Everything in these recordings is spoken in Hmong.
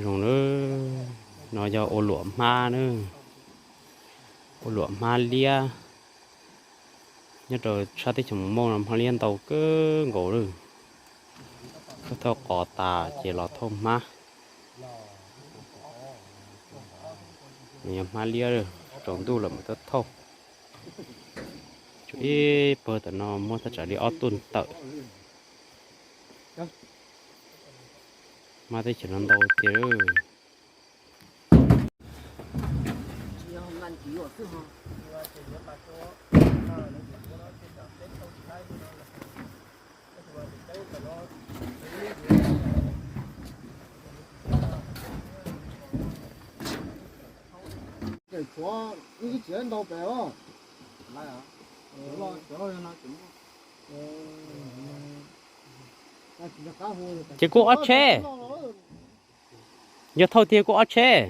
Zoo na, no yog ua luam hmab na, ua luam hmab liab. Nyob rau sab teb chaws Mus Mooj no hmab liab ntau kawg nkaus li. Tuaj thauj qos tas ces los thauj hmab. Nws yog hmab liab, tsaus ntuj lawm mas tuaj thauj. Tshuav ib pawg tam no muab thaj tsam li ob tuj ntawm. Hmab teb chaws no ntau tiag. Tshuav ib txiav ntau pem os. Ces kuj ob tsheb. Yog thauj tiag kuj ob tsheb.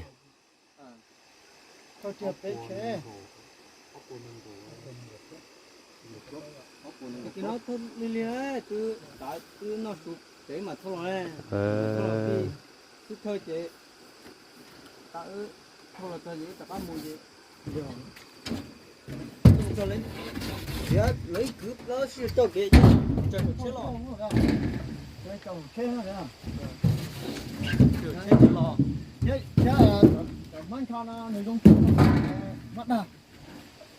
Li li twb noj su tsev mas thauj los ne, thauj los xwb thawj ces thauj los txog ces rov qab mus ces lawv kwv plaub sij coj kev, tsaws tsheb los, tsaws tsheb los, hmab ncho no nws zoo, hmab dag,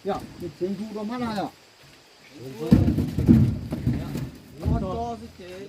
yog txiav ntu rau hmab dag yog, no tso xwb ces